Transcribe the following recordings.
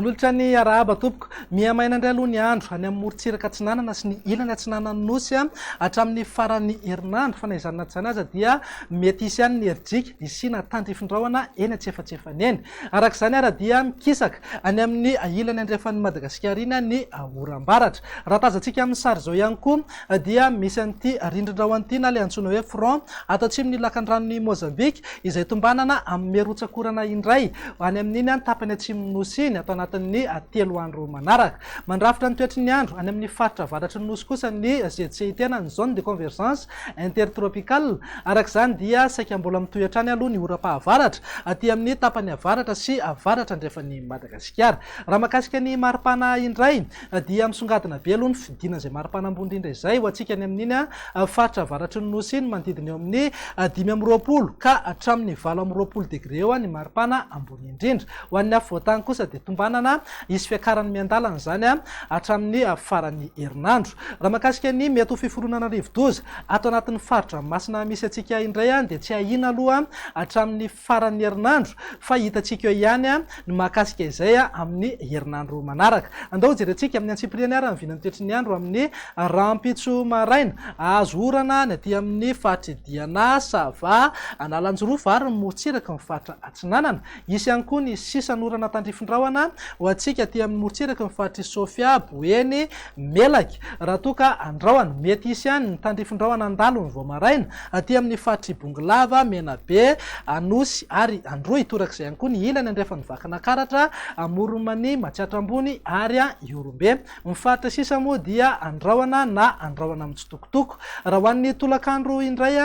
Manolotra ny arahaba tompoko. Miha-maina indray aloha ny andro any amin'ny morontsiraka atsinanana sy ny ilany atsinanan'ny Nosy hatramin'ny faran'ny herinandro. Fa na izany na tsy izany aza dia mety hisy ihany ny herijika hisiana tandrifin-drahona eny antsefatsefany eny. Araka izany ara dia mikisaka any amin'ny ilany andrefan'i Madagasikara iny ny oram-baratra. Raha tazantsika amin'ny sary izao ihany koa dia misy an'ity rindrin-drahona ity na ilay antsoina hoe front ato atsimon'ny lakandranon'i Mozambika izay tombanana hanome rotsak'orana indray any amin'iny tapany atsimon'ny Nosy iny ato anatin'ny 3 andro manaraka. Mandrafitra ny toetry ny andro any amin'ny faritra avaratry ny Nosy kosa ny ZCIT na ny Zone de Convergence Intertropicale. Araka izany dia saika mbola mitohy hatrany aloha ny oram-pahavaratra aty amin'ny tapany avaratra sy avaratra andrefan'i Madagasikara. Raha mahakasika ny maripana indray dia misongadina be aloha ny fidinan'izay maripana ambony indrindra izay ho antsika any amin'iny faritra avaratry ny Nosy iny, manodidina eo amin'ny 25 ka hatramin'ny 28 degre eo ny maripana ambony indrindra. Ho an'ny afovoantany kosa dia tombanana hisy fiakarany miandalana izany hatramin'ny faran'ny herinandro. Raha mahakasika ny mety ho fiforonana rivodoza ato anatin'ny fari-dranomasina misy antsika indray dia tsy ahiana aloha hatramin'ny faran'ny herinandro fa hitantsika eo ihany ny mahakasika izay amin'ny herinandro manaraka. Andao hojerentsika amin'ny antsipiriany ary ny vinan'ny toetry ny andro amin'ny rahampitso maraina. Hahazo orana ny aty amin'ny faritr'i Diana, Sava, Analanjirofo ary ny morontsiraky ny faritra Atsinanana. Hisy ihany koa ny sisan'orana tandrifin-drahona ho antsika aty amin'ny morontsiraky ny faritr'i Sofia, Boeny, Melaky. Raha toa ka andrahona, mety hisy ihany ny tandrifin-drahona handalo ny vao maraina aty amin'ny faritr'i Bongolava, Menabe, Anosy ary Androy. Torak'izay ihany koa ny ilany andrefan'i Vakinakaratra, Amoron'i Mania, Matsiatra Ambony ary Ihorombe. Ny faritra sisa moa dia andrahona na andrahona mitsitokotoko. Raha ho an'ny tolakandro indray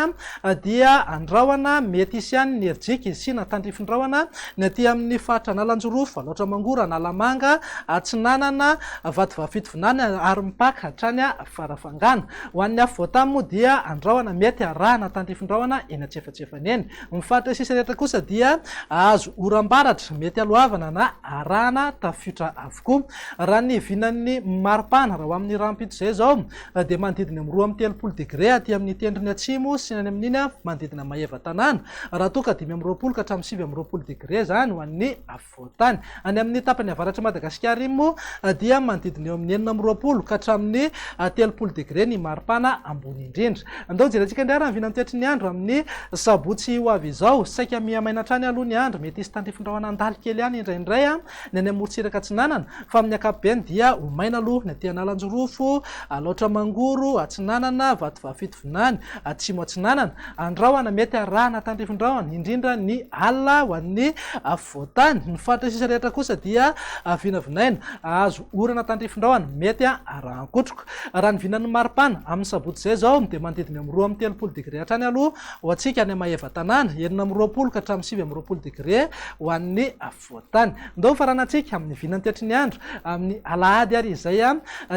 dia andrahona, mety hisy ihany ny herijika hisiana tandrifin-drahona ny aty amin'ny faritra Analanjirofo, Alaotra Mangoro, Analamanga, Atsinanana, Vatovavy Fitovinany ary mipaka hatrany Farafangana. Ho an'ny afovoantany moa dia andrahona mety arahana tandrifin-drahona eny antsefatsefany eny. Ny faritra sisa rehetra kosa dia azo oram-baratra mety aloavana na arahana tafiotra avokoa. Raha ny vinan'ny maripana, raha ho amin'ny rahampitso izay izao, dia manodidina amin'ny 32 degre aty amin'ny tendrony atsimo sy ny any amin'iny manodidina Maevatanàna, raha toa ka 25 ka hatramin'ny 29 degre izany ho an'ny afovoan-tany. Any amin'ny tapany avaratr'i Madagasikara iny moa dia manodidina eo amin'ny 26 ka hatramin'ny 30 degre ny maripana ambony indrindra. Andao hojerentsika indray ary ny vinan'ny toetry ny andro amin'ny sabotsy ho avy izao. Saika miha-maina hatrany aloha ny andro, mety hisy tandrifin-drahona handalo kely ihany indraindray ny any amorontsiraka atsinanana fa amin'ny ankapobeny dia ho maina aloha ny aty Analanjirofo, Alaotra Mangoro, Atsinanana, Vatovavy Fitovinany, Atsimo Atsinanana. Andrahona mety arahana tandrifin-drahona, indrindra ny alina ho an'ny afovoantany. Ny faritra sisa rehetra kosa dia vinavinaina hahazo orana tandrifin-drahona mety arahan-kotroka. Raha ny vinan'ny maripana amin'ny sabotsy izay izao dia manodidina eo amin'ny 32 degre hatrany aloha ho antsika any Maevatanàna, 26 ka hatramin'ny 29 degre ho an'ny afovoantany. Ndao hofaranantsika amin'ny vinantetry ny andro amin'ny alahady ary izay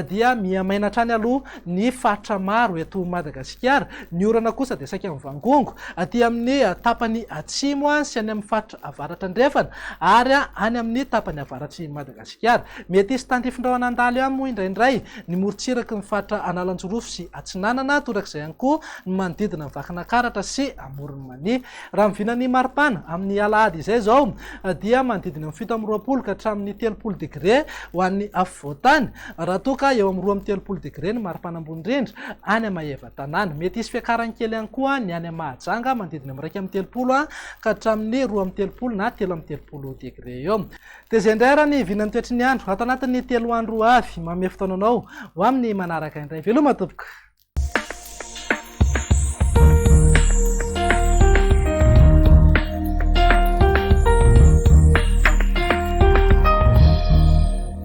dia miha-maina hatrany aloha ny faritra maro eto Madagasikara. Ny orana kosa dia saika mivangongo aty amin'ny tapany atsimo sy any amin'ny faritra avaratra andrefana ary any amin'ny tapany avaratr'i Madagasikara. Mety hisy tandrifin-drahona handalo ihany moa indraindray ny morontsiraky ny faritra Analanjirofo sy Atsinanana, torak'izay ihany koa ny manodidina ny Vakinakaratra sy Amoron'i Mania. Raha ny vinan'ny maripana amin'ny alahady izay izao dia manodidina ny 27 ka hatramin'ny 30 degre ho an'ny afovoantany, raha toa ka eo amin'ny 32 degre ny maripana ambony indrindra any Maevatanàna. Mety hisy fiakarany kely ihany koa ny any Mahajanga, manodidina amin'ny 31 ka hatramin'ny 32 na 33 degre eo. Dia izay indray ary ny vinan'ny toetry ny andro ato anatin'ny 3 andro ho avy. Manome fotoana anao ho amin'ny manaraka indray. Veloma tompoko!